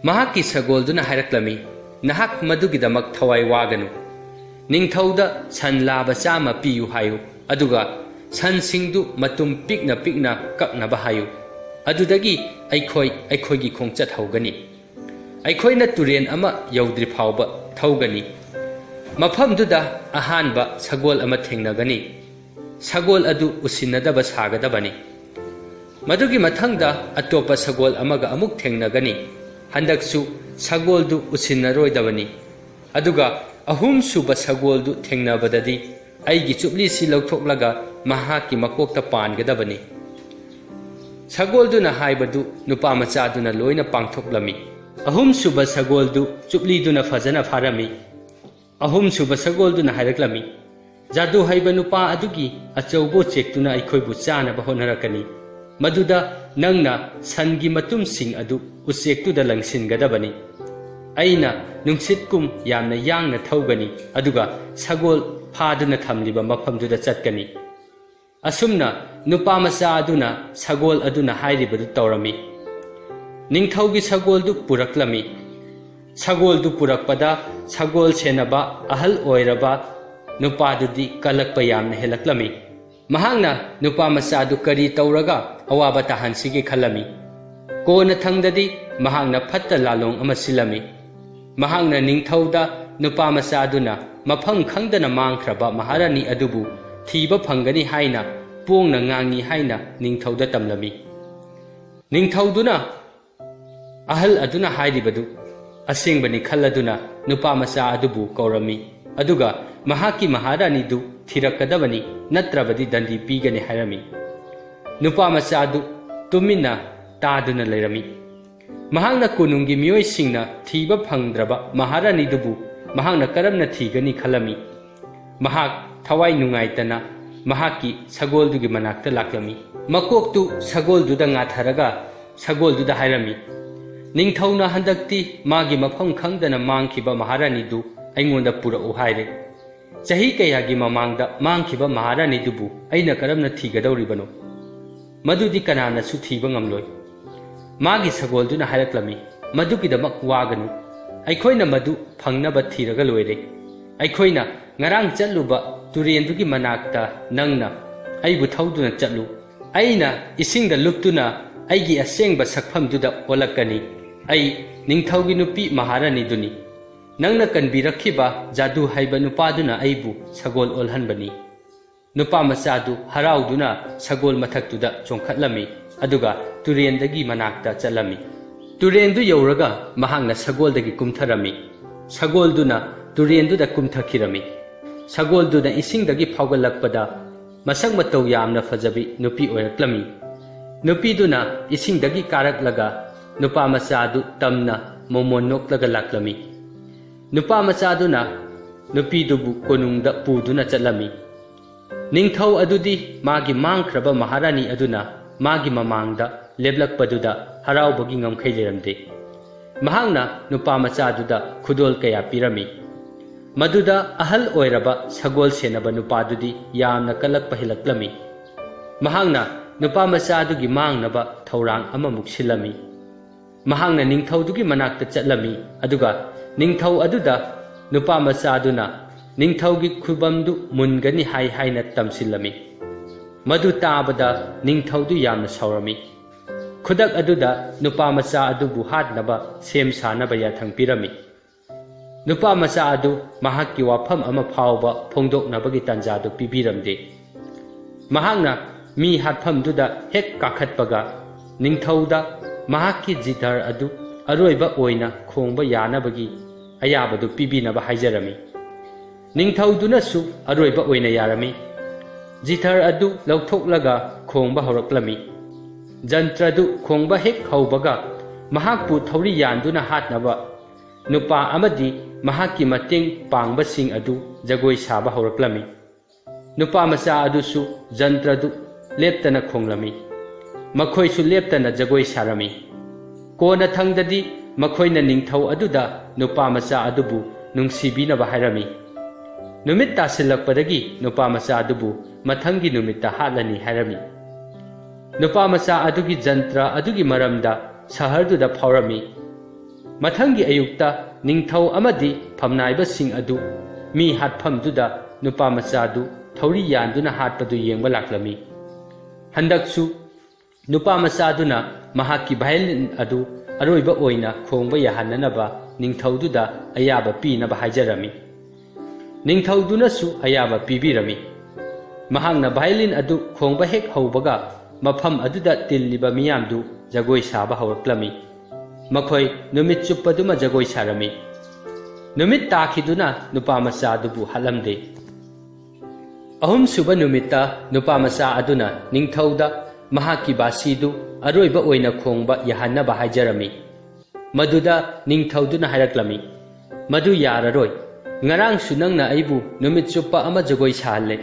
ꯃꯍꯥꯛꯀꯤ ꯁꯒꯣꯜꯗꯨꯅ ꯍꯥꯏꯔꯛꯂꯝꯃꯤ, "ꯅꯍꯥꯛ ꯃꯗꯨꯒꯤꯗꯃꯛ ꯊꯋꯥꯏ ꯋꯥꯒꯅꯨ꯫ ꯅꯤꯡꯊꯧꯗ ꯁꯟ ꯂꯥꯕ ꯆꯥꯝꯃ ꯄꯤꯌꯨ ꯍꯥꯏꯌꯨ, ꯑꯗꯨꯒ ꯁꯟꯁꯤꯡꯗꯨ ꯃꯇꯨꯝ ꯄꯤꯛꯅ ꯄꯤꯛꯅ ꯀꯛꯅꯕ ꯍꯥꯏꯌꯨ꯫ ꯑꯗꯨꯗꯒꯤ ꯑꯩꯈꯣꯏ ꯑꯩꯈꯣꯏꯒꯤ ꯈꯣꯡꯆꯠ ꯍꯧꯒꯅꯤ꯫ ꯑꯩꯈꯣꯏꯅ ꯇꯨꯔꯦꯟ ꯑꯃ ꯌꯧꯗ꯭ꯔꯤ ꯐꯥꯎꯕ ꯊꯧꯒꯅꯤ꯫ ꯃꯐꯝꯗꯨꯗ ꯑꯍꯥꯟꯕ ꯁꯒꯣꯜ ꯑꯃ ꯊꯦꯡꯅꯒꯅꯤ꯫ ꯁꯒꯣꯜ ꯑꯗꯨ ꯎꯁꯤꯟꯅꯗꯕ ꯁꯥꯒꯗꯕꯅꯤ꯫ ꯃꯗꯨꯒꯤ ꯃꯊꯪꯗ ꯑꯇꯣꯞꯄ ꯁꯒꯣꯜ ꯑꯃꯒ ꯑꯃꯨꯛ ꯊꯦꯡꯅꯒꯅꯤ꯫ ꯍꯟꯗꯛꯁꯨ ꯁꯒꯣꯜꯗꯨ ꯎꯁꯤꯟꯅꯔꯣꯏꯗꯕꯅꯤ꯫ ꯑꯗꯨꯒ ꯑꯍꯨꯝꯁꯨꯕ ꯁꯒꯣꯜꯗꯨ ꯊꯦꯡꯅꯕꯗꯗꯤ ꯑꯩꯒꯤ ꯆꯨꯞꯂꯤꯁꯤ ꯂꯧꯊꯣꯛꯂꯒ ꯃꯍꯥꯛꯀꯤ ꯃꯀꯣꯛꯇ ꯄꯥꯟꯒꯗꯕꯅꯤ꯫" ꯁꯒꯣꯜꯗꯨꯅ ꯍꯥꯏꯕꯗꯨ ꯅꯨꯄꯥ ꯃꯆꯥꯗꯨꯅ ꯂꯣꯏꯅ ꯄꯥꯡꯊꯣꯛꯂꯝꯃꯤ꯫ ꯑꯍꯨꯝꯁꯨꯕ ꯁꯒꯣꯜꯗꯨ ꯆꯨꯞꯂꯤꯗꯨꯅ ꯐꯖꯅ ꯐꯥꯔꯝꯃꯤ꯫ ꯑꯍꯨꯝꯁꯨꯕ ꯁꯒꯣꯜꯗꯨꯅ ꯍꯥꯏꯔꯛꯂꯝꯃꯤ, "ꯖꯥꯗꯨ ꯍꯩꯕ ꯅꯨꯄꯥ ꯑꯗꯨꯒꯤ ꯑꯆꯧꯕ ꯎꯆꯦꯛꯇꯨꯅ ꯑꯩꯈꯣꯏꯕꯨ ꯆꯥꯅꯕ ꯍꯣꯠꯅꯔꯛꯀꯅꯤ꯫ ꯃꯗꯨꯗ ꯅꯪꯅ ꯁꯟꯒꯤ ꯃꯇꯨꯝꯁꯤꯡ ꯑꯗꯨ ꯎꯆꯦꯛꯇꯨꯗ ꯂꯪꯁꯤꯟꯒꯗꯕꯅꯤ꯫ ꯑꯩꯅ ꯅꯨꯡꯁꯤꯠꯀꯨꯝ ꯌꯥꯝꯅ ꯌꯥꯡꯅ ꯊꯧꯒꯅꯤ, ꯑꯗꯨꯒ ꯁꯒꯣꯜ ꯐꯥꯗꯨꯅ ꯊꯝꯂꯤꯕ ꯃꯐꯝꯗꯨꯗ ꯆꯠꯀꯅꯤ꯫" ꯑꯁꯨꯝꯅ ꯅꯨꯄꯥ ꯃꯆꯥ ꯑꯗꯨꯅ ꯁꯒꯣꯜ ꯑꯗꯨꯅ ꯍꯥꯏꯔꯤꯕꯗꯨ ꯇꯧꯔꯝꯃꯤ꯫ ꯅꯤꯡꯊꯧꯒꯤ ꯁꯒꯣꯜꯗꯨ ꯄꯨꯔꯛꯂꯝꯃꯤ꯫ ꯁꯒꯣꯜꯗꯨ ꯄꯨꯔꯛꯄꯗ ꯁꯒꯣꯜ ꯁꯦꯟꯅꯕ ꯑꯍꯜ ꯑꯣꯏꯔꯕ ꯅꯨꯄꯥꯗꯨꯗꯤ ꯀꯜꯂꯛꯄ ꯌꯥꯝꯅ ꯍꯦꯜꯂꯛꯂꯝꯃꯤ꯫ ꯃꯍꯥꯛꯅ ꯅꯨꯄꯥ ꯃꯆꯥꯗꯨ ꯀꯔꯤ ꯇꯧꯔꯒ ꯑꯋꯥꯕ ꯇꯥꯍꯟꯁꯤꯒꯦ ꯈꯜꯂꯝꯃꯤ꯫ ꯀꯣꯟꯅꯊꯪꯗꯗꯤ ꯃꯍꯥꯛꯅ ꯐꯠꯇ ꯂꯥꯂꯣꯡ ꯑꯃ ꯁꯤꯜꯂꯝꯃꯤ꯫ ꯃꯍꯥꯛꯅ ꯅꯤꯡꯊꯧꯗ ꯅꯨꯄꯥ ꯃꯆꯥꯗꯨꯅ ꯃꯐꯝ ꯈꯪꯗꯅ ꯃꯥꯡꯈ꯭ꯔꯕ ꯃꯍꯥꯔꯥꯅꯤ ꯑꯗꯨꯕꯨ ꯊꯤꯕ ꯐꯪꯒꯅꯤ ꯍꯥꯏꯅ ꯄꯣꯡꯅ ꯉꯥꯡꯉꯤ ꯍꯥꯏꯅ ꯅꯤꯡꯊꯧꯗ ꯇꯝꯂꯝꯃꯤ꯫ ꯅꯤꯡꯊꯧꯗꯨꯅ ꯑꯍꯜ ꯑꯗꯨꯅ ꯍꯥꯏꯔꯤꯕꯗꯨ ꯑꯁꯦꯡꯕꯅꯤ ꯈꯜꯂꯗꯨꯅ ꯅꯨꯄꯥ ꯃꯆꯥ ꯑꯗꯨꯕꯨ ꯀꯧꯔꯝꯃꯤ, ꯑꯗꯨꯒ ꯃꯍꯥꯛꯀꯤ ꯃꯍꯥꯔꯥꯅꯤꯗꯨ ꯊꯤꯔꯛꯀꯗꯕꯅꯤ, ꯅꯠꯇ꯭ꯔꯕꯗꯤ ꯗꯟꯗꯤ ꯄꯤꯒꯅꯤ ꯍꯥꯏꯔꯝꯃꯤ꯫ ꯅꯨꯄꯥ ꯃꯆꯥ ꯑꯗꯨ ꯇꯨꯃꯤꯟꯅ ꯇꯥꯗꯨꯅ ꯂꯩꯔꯝꯃꯤ꯫ ꯃꯍꯥꯛꯅ ꯀꯣꯅꯨꯡꯒꯤ ꯃꯤꯑꯣꯏꯁꯤꯡꯅ ꯊꯤꯕ ꯐꯪꯗ꯭ꯔꯕ ꯃꯍꯥꯔꯥꯅꯤꯗꯨꯕꯨ ꯃꯍꯥꯛꯅ ꯀꯔꯝꯅ ꯊꯤꯒꯅꯤ ꯈꯜꯂꯝꯃꯤ꯫ ꯃꯍꯥꯛ ꯊꯋꯥꯏ ꯅꯨꯡꯉꯥꯏꯇꯅ ꯃꯍꯥꯛꯀꯤ ꯁꯒꯣꯜꯗꯨꯒꯤ ꯃꯅꯥꯛꯇ ꯂꯥꯛꯂꯝꯃꯤ꯫ ꯃꯀꯣꯛꯇꯨ ꯁꯒꯣꯜꯗꯨꯗ ꯉꯥꯊꯔꯒ ꯁꯒꯣꯜꯗꯨꯗ ꯍꯥꯏꯔꯝꯃꯤ, "ꯅꯤꯡꯊꯧꯅ ꯍꯟꯗꯛꯇꯤ ꯃꯥꯒꯤ ꯃꯐꯝ ꯈꯪꯗꯅ ꯃꯥꯡꯈꯤꯕ ꯃꯍꯥꯔꯥꯅꯤꯗꯨ ꯑꯩꯉꯣꯟꯗ ꯄꯨꯔꯛꯎ ꯍꯥꯏꯔꯦ꯫ ꯆꯍꯤ ꯀꯌꯥꯒꯤ ꯃꯃꯥꯡꯗ ꯃꯥꯡꯈꯤꯕ ꯃꯍꯥꯔꯥꯅꯤꯗꯨꯕꯨ ꯑꯩꯅ ꯀꯔꯝꯅ ꯊꯤꯒꯗꯧꯔꯤꯕꯅꯣ? ꯃꯗꯨꯗꯤ ꯀꯅꯥꯅꯁꯨ ꯊꯤꯕ ꯉꯝꯂꯣꯏ꯫" ꯃꯥꯒꯤ ꯁꯒꯣꯜꯗꯨꯅ ꯍꯥꯏꯔꯛꯂꯝꯃꯤ, "ꯃꯗꯨꯒꯤꯗꯃꯛ ꯋꯥꯒꯅꯨ꯫ ꯑꯩꯈꯣꯏꯅ ꯃꯗꯨ ꯐꯪꯅꯕ ꯊꯤꯔꯒ ꯂꯣꯏꯔꯦ꯫ ꯑꯩꯈꯣꯏꯅ ꯉꯔꯥꯡ ꯆꯠꯂꯨꯕ ꯇꯨꯔꯦꯟꯗꯨꯒꯤ ꯃꯅꯥꯛꯇ ꯅꯪꯅ ꯑꯩꯕꯨ ꯊꯧꯗꯨꯅ ꯆꯠꯂꯨ꯫ ꯑꯩꯅ ꯏꯁꯤꯡꯗ ꯂꯨꯞꯇꯨꯅ ꯑꯩꯒꯤ ꯑꯁꯦꯡꯕ ꯁꯛꯐꯝꯗꯨꯗ ꯑꯣꯜꯂꯛꯀꯅꯤ꯫ ꯑꯩ ꯅꯤꯡꯊꯧꯒꯤ ꯅꯨꯄꯤ ꯃꯍꯥꯔꯥꯅꯤꯗꯨꯅꯤ꯫ ꯅꯪꯅ ꯀꯟꯕꯤꯔꯛꯈꯤꯕ ꯖꯥꯗꯨ ꯍꯩꯕ ꯅꯨꯄꯥꯗꯨꯅ ꯑꯩꯕꯨ ꯁꯒꯣꯜ ꯑꯣꯜꯍꯟꯕꯅꯤ꯫" ꯅꯨꯄꯥ ꯃꯆꯥꯗꯨ ꯍꯔꯥꯎꯗꯨꯅ ꯁꯒꯣꯜ ꯃꯊꯛꯇꯨꯗ ꯆꯣꯡꯈꯠꯂꯝꯃꯤ, ꯑꯗꯨꯒ ꯇꯨꯔꯦꯟꯗꯒꯤ ꯃꯅꯥꯛꯇ ꯆꯠꯂꯝꯃꯤ꯫ ꯇꯨꯔꯦꯟꯗꯨ ꯌꯧꯔꯒ ꯃꯍꯥꯛꯅ ꯁꯒꯣꯜꯗꯒꯤ ꯀꯨꯝꯊꯔꯝꯃꯤ꯫ ꯁꯒꯣꯜꯗꯨꯅ ꯇꯨꯔꯦꯟꯗꯨꯗ ꯀꯨꯝꯊꯈꯤꯔꯝꯃꯤ꯫ ꯁꯒꯣꯜꯗꯨꯅ ꯏꯁꯤꯡꯗꯒꯤ ꯐꯥꯎꯒꯠꯂꯛꯄꯗ ꯃꯁꯛ ꯃꯇꯧ ꯌꯥꯝꯅ ꯐꯖꯕꯤ ꯅꯨꯄꯤ ꯑꯣꯏꯔꯛꯂꯝꯃꯤ꯫ ꯅꯨꯄꯤꯗꯨꯅ ꯏꯁꯤꯡꯗꯒꯤ ꯀꯥꯔꯛꯂꯒ ꯅꯨꯄꯥ ꯃꯆꯥꯗꯨ ꯇꯝꯅ ꯃꯣꯃꯣꯟ ꯅꯣꯛꯂꯒ ꯂꯥꯛꯂꯝꯃꯤ꯫ ꯅꯨꯄꯥ ꯃꯆꯥꯗꯨꯅ ꯅꯨꯄꯤꯗꯨꯕꯨ ꯀꯣꯅꯨꯡꯗ ꯄꯨꯗꯨꯅ ꯆꯠꯂꯝꯃꯤ꯫ ꯅꯤꯡꯊꯧ ꯑꯗꯨꯗꯤ ꯃꯥꯒꯤ ꯃꯥꯡꯈ꯭ꯔꯕ ꯃꯍꯥꯔꯥꯅꯤ ꯑꯗꯨꯅ ꯃꯥꯒꯤ ꯃꯃꯥꯡꯗ ꯂꯦꯞꯂꯛꯄꯗꯨꯗ ꯍꯔꯥꯎꯕꯒꯤ ꯉꯝꯈꯩ ꯂꯩꯔꯝꯗꯦ꯫ ꯃꯍꯥꯛꯅ ꯅꯨꯄꯥ ꯃꯆꯥꯗꯨꯗ ꯈꯨꯗꯣꯜ ꯀꯌꯥ ꯄꯤꯔꯝꯃꯤ꯫ ꯃꯗꯨꯗ ꯑꯍꯜ ꯑꯣꯏꯔꯕ ꯁꯒꯣꯜ ꯁꯦꯟꯅꯕ ꯅꯨꯄꯥꯗꯨꯗꯤ ꯌꯥꯝꯅ ꯀꯜꯂꯛꯄ ꯍꯦꯜꯂꯛꯂꯝꯃꯤ꯫ ꯃꯍꯥꯛꯅ ꯅꯨꯄꯥ ꯃꯆꯥꯗꯨꯒꯤ ꯃꯥꯡꯅꯕ ꯊꯧꯔꯥꯡ ꯑꯃꯃꯨꯛ ꯁꯤꯜꯂꯝꯃꯤ꯫ ꯃꯍꯥꯛꯅ ꯅꯤꯡꯊꯧꯗꯨꯒꯤ ꯃꯅꯥꯛꯇ ꯆꯠꯂꯝꯃꯤ, ꯑꯗꯨꯒ ꯅꯤꯡꯊꯧ ꯑꯗꯨꯗ ꯅꯨꯄꯥ ꯃꯆꯥꯗꯨꯅ ꯅꯤꯡꯊꯧꯒꯤ ꯈꯨꯕꯝꯗꯨ ꯃꯨꯟꯒꯅꯤ ꯍꯥꯏ ꯍꯥꯏꯅ ꯇꯝꯁꯤꯜꯂꯝꯃꯤ꯫ ꯃꯗꯨ ꯇꯥꯕꯗ ꯅꯤꯡꯊꯧꯗꯨ ꯌꯥꯝꯅ ꯁꯥꯎꯔꯝꯃꯤ꯫ ꯈꯨꯗꯛ ꯑꯗꯨꯗ ꯅꯨꯄꯥ ꯃꯆꯥ ꯑꯗꯨꯕꯨ ꯍꯥꯠꯅꯕ ꯁꯦꯝ ꯁꯥꯅꯕ ꯌꯥꯊꯪ ꯄꯤꯔꯝꯃꯤ꯫ ꯅꯨꯄꯥ ꯃꯆꯥ ꯑꯗꯨ ꯃꯍꯥꯛꯀꯤ ꯋꯥꯐꯝ ꯑꯃ ꯐꯥꯎꯕ ꯐꯣꯡꯗꯣꯛꯅꯕꯒꯤ ꯇꯥꯟꯖꯥꯗꯨ ꯄꯤꯕꯤꯔꯝꯗꯦ꯫ ꯃꯍꯥꯛꯅ ꯃꯤ ꯍꯥꯠꯐꯝꯗꯨꯗ ꯍꯦꯛ ꯀꯥꯈꯠꯄꯒ ꯅꯤꯡꯊꯧꯗ ꯃꯍꯥꯛꯀꯤ ꯖꯤꯊꯔ ꯑꯗꯨ ꯑꯔꯣꯏꯕ ꯑꯣꯏꯅ ꯈꯣꯡꯕ ꯌꯥꯅꯕꯒꯤ ꯑꯌꯥꯕꯗꯨ ꯄꯤꯕꯤꯅꯕ ꯍꯥꯏꯖꯔꯝꯃꯤ꯫ ꯅꯤꯡꯊꯧꯗꯨꯅꯁꯨ ꯑꯔꯣꯏꯕ ꯑꯣꯏꯅ ꯌꯥꯔꯝꯃꯤ꯫ ꯖꯤꯊꯔ ꯑꯗꯨ ꯂꯧꯊꯣꯛꯂꯒ ꯈꯣꯡꯕ ꯍꯧꯔꯛꯂꯝꯃꯤ꯫ ꯖꯟꯇ꯭ꯔꯗꯨ ꯈꯣꯡꯕ ꯍꯦꯛ ꯍꯧꯕꯒ ꯃꯍꯥꯛꯄꯨ ꯊꯧꯔꯤ ꯌꯥꯟꯗꯨꯅ ꯍꯥꯠꯅꯕ ꯅꯨꯄꯥ ꯑꯃꯗꯤ ꯃꯍꯥꯛꯀꯤ ꯃꯇꯦꯡ ꯄꯥꯡꯕꯁꯤꯡ ꯑꯗꯨ ꯖꯒꯣꯏ ꯁꯥꯕ ꯍꯧꯔꯛꯂꯝꯃꯤ꯫ ꯅꯨꯄꯥ ꯃꯆꯥ ꯑꯗꯨꯁꯨ ꯖꯟꯇ꯭ꯔꯗꯨ ꯂꯦꯞꯇꯅ ꯈꯣꯡꯂꯝꯃꯤ꯫ ꯃꯈꯣꯏꯁꯨ ꯂꯦꯞꯇꯅ ꯖꯒꯣꯏ ꯁꯥꯔꯝꯃꯤ꯫ ꯀꯣꯟꯅ ꯊꯪꯗꯗꯤ ꯃꯈꯣꯏꯅ ꯅꯤꯡꯊꯧ ꯑꯗꯨꯗ ꯅꯨꯄꯥ ꯃꯆꯥ ꯑꯗꯨꯕꯨ ꯅꯨꯡꯁꯤꯕꯤꯅꯕ ꯍꯥꯏꯔꯝꯃꯤ꯫ ꯅꯨꯃꯤꯠ ꯇꯥꯁꯤꯜꯂꯛꯄꯗꯒꯤ ꯅꯨꯄꯥ ꯃꯆꯥ ꯑꯗꯨꯕꯨ ꯃꯊꯪꯒꯤ ꯅꯨꯃꯤꯠꯇ ꯍꯥꯠꯂꯅꯤ ꯍꯥꯏꯔꯝꯃꯤ꯫ ꯅꯨꯄꯥ ꯃꯆꯥ ꯑꯗꯨꯒꯤ ꯖꯟꯇ꯭ꯔ ꯑꯗꯨꯒꯤ ꯃꯔꯝꯗ ꯁꯍꯔꯗꯨꯗ ꯐꯥꯎꯔꯝꯃꯤ꯫ ꯃꯊꯪꯒꯤ ꯑꯌꯨꯛꯇ ꯅꯤꯡꯊꯧ ꯑꯃꯗꯤ ꯐꯝꯅꯥꯏꯕꯁꯤꯡ ꯑꯗꯨ ꯃꯤ ꯍꯥꯠꯐꯝꯗꯨꯗ ꯅꯨꯄꯥ ꯃꯆꯥꯗꯨ ꯊꯧꯔꯤ ꯌꯥꯟꯗꯨꯅ ꯍꯥꯠꯄꯗꯨ ꯌꯦꯡꯕ ꯂꯥꯛꯂꯝꯃꯤ꯫ ꯍꯟꯗꯛꯁꯨ ꯅꯨꯄꯥ ꯃꯆꯥꯗꯨꯅ ꯃꯍꯥꯛꯀꯤ ꯚꯥꯏꯑꯣꯂꯤꯟ ꯑꯗꯨ ꯑꯔꯣꯏꯕ ꯑꯣꯏꯅ ꯈꯣꯡꯕ ꯌꯥꯍꯟꯅꯅꯕ ꯅꯤꯡꯊꯧꯗꯨꯗ ꯑꯌꯥꯕ ꯄꯤꯅꯕ ꯍꯥꯏꯖꯔꯝꯃꯤ꯫ ꯅꯤꯡꯊꯧꯗꯨꯅꯁꯨ ꯑꯌꯥꯕ ꯄꯤꯕꯤꯔꯝꯃꯤ꯫ ꯃꯍꯥꯛꯅ ꯚꯥꯏꯑꯣꯂꯤꯟ ꯑꯗꯨ ꯈꯣꯡꯕ ꯍꯦꯛ ꯍꯧꯕꯒ ꯃꯐꯝ ꯑꯗꯨꯗ ꯇꯤꯜꯂꯤꯕ ꯃꯤꯌꯥꯝꯗꯨ ꯖꯒꯣꯏ ꯁꯥꯕ ꯍꯧꯔꯛꯂꯝꯃꯤ꯫ ꯃꯈꯣꯏ ꯅꯨꯃꯤꯠ ꯆꯨꯞꯄꯗꯨꯃ ꯖꯒꯣꯏ ꯁꯥꯔꯝꯃꯤ꯫ ꯅꯨꯃꯤꯠ ꯇꯥꯈꯤꯗꯨꯅ ꯅꯨꯄꯥ ꯃꯆꯥ ꯑꯗꯨꯕꯨ ꯍꯥꯠꯂꯝꯗꯦ꯫ ꯑꯍꯨꯝꯁꯨꯕ ꯅꯨꯃꯤꯠꯇ ꯅꯨꯄꯥ ꯃꯆꯥ ꯑꯗꯨꯅ ꯅꯤꯡꯊꯧꯗ ꯃꯍꯥꯛꯀꯤ ꯕꯥꯁꯤꯗꯨ ꯑꯔꯣꯏꯕ ꯑꯣꯏꯅ ꯈꯣꯡꯕ ꯌꯥꯍꯟꯅꯕ ꯍꯥꯏꯖꯔꯝꯃꯤ꯫ ꯃꯗꯨꯗ ꯅꯤꯡꯊꯧꯗꯨꯅ ꯍꯥꯏꯔꯛꯂꯝꯃꯤ, "ꯃꯗꯨ ꯌꯥꯔꯔꯣꯏ꯫ ꯉꯔꯥꯡꯁꯨ ꯅꯪꯅ ꯑꯩꯕꯨ ꯅꯨꯃꯤꯠ ꯆꯨꯞꯄ ꯑꯃ ꯖꯒꯣꯏ ꯁꯥꯍꯜꯂꯦ꯫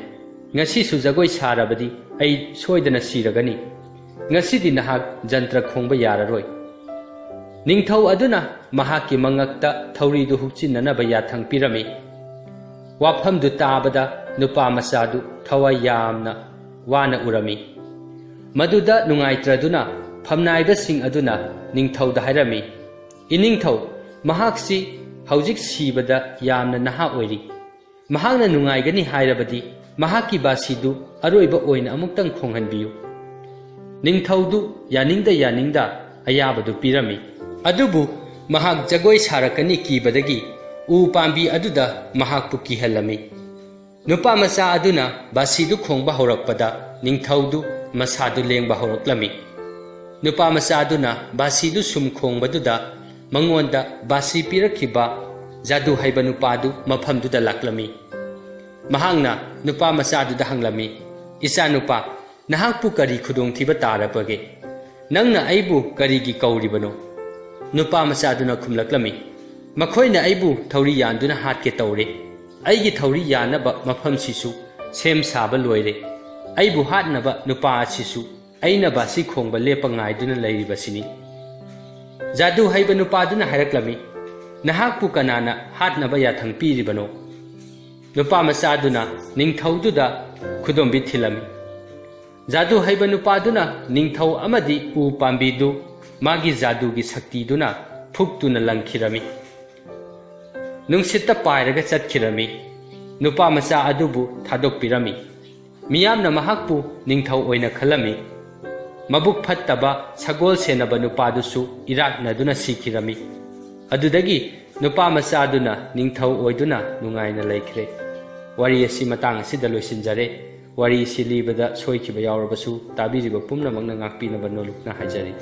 ꯉꯁꯤꯁꯨ ꯖꯒꯣꯏ ꯁꯥꯔꯕꯗꯤ ꯑꯩ ꯁꯣꯏꯗꯅ ꯁꯤꯔꯒꯅꯤ꯫ ꯉꯁꯤꯗꯤ ꯅꯍꯥꯛ ꯖꯟꯇ꯭ꯔ ꯈꯣꯡꯕ ꯌꯥꯔꯔꯣꯏ꯫" ꯅꯤꯡꯊꯧ ꯑꯗꯨꯅ ꯃꯍꯥꯛꯀꯤ ꯃꯉꯛꯇ ꯊꯧꯔꯤꯗꯨ ꯍꯨꯛꯆꯤꯟꯅꯅꯕ ꯌꯥꯊꯪ ꯄꯤꯔꯝꯃꯤ꯫ ꯋꯥꯐꯝꯗꯨ ꯇꯥꯕꯗ ꯅꯨꯄꯥ ꯃꯆꯥꯗꯨ ꯊꯋꯥꯏ ꯌꯥꯝꯅ ꯋꯥꯅ ꯎꯔꯝꯃꯤ꯫ ꯃꯗꯨꯗ ꯅꯨꯡꯉꯥꯏꯇ꯭ꯔꯗꯨꯅ ꯐꯝꯅꯥꯏꯕꯁꯤꯡ ꯑꯗꯨꯅ ꯅꯤꯡꯊꯧꯗ ꯍꯥꯏꯔꯝꯃꯤ, "ꯏꯅꯤꯡꯊꯧ, ꯃꯍꯥꯛꯁꯤ ꯍꯧꯖꯤꯛ ꯁꯤꯕꯗ ꯌꯥꯝꯅ ꯅꯍꯥ ꯑꯣꯏꯔꯤ꯫ ꯃꯍꯥꯛꯅ ꯅꯨꯡꯉꯥꯏꯒꯅꯤ ꯍꯥꯏꯔꯕꯗꯤ ꯃꯍꯥꯛꯀꯤ ꯕꯥꯁꯤꯗꯨ ꯑꯔꯣꯏꯕ ꯑꯣꯏꯅ ꯑꯃꯨꯛꯇꯪ ꯈꯣꯡꯍꯟꯕꯤꯌꯨ꯫" ꯅꯤꯡꯊꯧꯗꯨ ꯌꯥꯅꯤꯡꯗ ꯌꯥꯅꯤꯡꯗ ꯑꯌꯥꯕꯗꯨ ꯄꯤꯔꯝꯃꯤ꯫ ꯑꯗꯨꯕꯨ ꯃꯍꯥꯛ ꯖꯒꯣꯏ ꯁꯥꯔꯛꯀꯅꯤ ꯀꯤꯕꯗꯒꯤ ꯎ ꯄꯥꯝꯕꯤ ꯑꯗꯨꯗ ꯃꯍꯥꯛꯄꯨ ꯀꯤꯍꯜꯂꯝꯃꯤ꯫ ꯅꯨꯄꯥ ꯃꯆꯥ ꯑꯗꯨꯅ ꯕꯥꯁꯤꯗꯨ ꯈꯣꯡꯕ ꯍꯧꯔꯛꯄꯗ ꯅꯤꯡꯊꯧꯗꯨ ꯃꯁꯥꯗꯨ ꯂꯦꯡꯕ ꯍꯧꯔꯛꯂꯝꯃꯤ꯫ ꯅꯨꯄꯥ ꯃꯆꯥ ꯑꯗꯨꯅ ꯕꯥꯁꯤꯗꯨ ꯁꯨꯝ ꯈꯣꯡꯕꯗꯨꯗ ꯃꯉꯣꯟꯗ ꯕꯥꯁꯤ ꯄꯤꯔꯛꯈꯤꯕ ꯖꯥꯗꯨ ꯍꯩꯕ ꯅꯨꯄꯥꯗꯨ ꯃꯐꯝꯗꯨꯗ ꯂꯥꯛꯂꯝꯃꯤ꯫ ꯃꯍꯥꯛꯅ ꯅꯨꯄꯥ ꯃꯆꯥꯗꯨꯗ ꯍꯪꯂꯝꯃꯤ, "ꯏꯆꯥꯅꯨꯄꯥ, ꯅꯍꯥꯛꯄꯨ ꯀꯔꯤ ꯈꯨꯗꯣꯡꯊꯤꯕ ꯇꯥꯔꯕꯒꯦ? ꯅꯪꯅ ꯑꯩꯕꯨ ꯀꯔꯤꯒꯤ ꯀꯧꯔꯤꯕꯅꯣ?" ꯅꯨꯄꯥ ꯃꯆꯥꯗꯨꯅ ꯈꯨꯝꯂꯛꯂꯝꯃꯤ, "ꯃꯈꯣꯏꯅ ꯑꯩꯕꯨ ꯊꯧꯔꯤ ꯌꯥꯟꯗꯨꯅ ꯍꯥꯠꯀꯦ ꯇꯧꯔꯦ꯫ ꯑꯩꯒꯤ ꯊꯧꯔꯤ ꯌꯥꯟꯅꯕ ꯃꯐꯝꯁꯤꯁꯨ ꯁꯦꯝ ꯁꯥꯕ ꯂꯣꯏꯔꯦ꯫ ꯑꯩꯕꯨ ꯍꯥꯠꯅꯕ ꯅꯨꯄꯥ ꯑꯁꯤꯁꯨ ꯑꯩꯅ ꯕꯥꯁꯤ ꯈꯣꯡꯕ ꯂꯦꯞꯄ ꯉꯥꯏꯗꯨꯅ ꯂꯩꯔꯤꯕꯁꯤꯅꯤ꯫" ꯖꯥꯗꯨ ꯍꯩꯕ ꯅꯨꯄꯥꯗꯨꯅ ꯍꯥꯏꯔꯛꯂꯝꯃꯤ, "ꯅꯍꯥꯛꯄꯨ ꯀꯅꯥꯅ ꯍꯥꯠꯅꯕ ꯌꯥꯊꯪ ꯄꯤꯔꯤꯕꯅꯣ?" ꯅꯨꯄꯥ ꯃꯆꯥꯗꯨꯅ ꯅꯤꯡꯊꯧꯗꯨꯗ ꯈꯨꯗꯣꯝꯕꯤ ꯊꯤꯜꯂꯝꯃꯤ꯫ ꯖꯥꯗꯨ ꯍꯩꯕ ꯅꯨꯄꯥꯗꯨꯅ ꯅꯤꯡꯊꯧ ꯑꯃꯗꯤ ꯎ ꯄꯥꯝꯕꯤꯗꯨ ꯃꯥꯒꯤ ꯖꯥꯗꯨꯒꯤ ꯁꯛꯇꯤꯗꯨꯅ ꯐꯨꯛꯇꯨꯅ ꯂꯪꯈꯤꯔꯝꯃꯤ꯫ ꯅꯨꯡꯁꯤꯠꯇ ꯄꯥꯏꯔꯒ ꯆꯠꯈꯤꯔꯝꯃꯤ꯫ ꯅꯨꯄꯥ ꯃꯆꯥ ꯑꯗꯨꯕꯨ ꯊꯥꯗꯣꯛꯄꯤꯔꯝꯃꯤ꯫ ꯃꯤꯌꯥꯝꯅ ꯃꯍꯥꯛꯄꯨ ꯅꯤꯡꯊꯧ ꯑꯣꯏꯅ ꯈꯜꯂꯝꯃꯤ꯫ ꯃꯕꯨꯛ ꯐꯠꯇꯕ ꯁꯒꯣꯜ ꯁꯦꯟꯅꯕ ꯅꯨꯄꯥꯗꯨꯁꯨ ꯏꯔꯥꯛꯅꯗꯨꯅ ꯁꯤꯈꯤꯔꯝꯃꯤ꯫ ꯑꯗꯨꯗꯒꯤ ꯅꯨꯄꯥ ꯃꯆꯥꯗꯨꯅ ꯅꯤꯡꯊꯧ ꯑꯣꯏꯗꯨꯅ ꯅꯨꯡꯉꯥꯏꯅ ꯂꯩꯈ꯭ꯔꯦ꯫ ꯋꯥꯔꯤ ꯑꯁꯤ ꯃꯇꯥꯡ ꯑꯁꯤꯗ ꯂꯣꯏꯁꯤꯟꯖꯔꯦ꯫ ꯋꯥꯔꯤ ꯑꯁꯤ ꯂꯤꯕꯗ ꯁꯣꯏꯈꯤꯕ ꯌꯥꯎꯔꯕꯁꯨ ꯇꯥꯕꯤꯔꯤꯕ ꯄꯨꯝꯅꯃꯛꯅ ꯉꯥꯛꯄꯤꯅꯕ ꯅꯣꯂꯨꯛꯅ ꯍꯥꯏꯖꯔꯤ꯫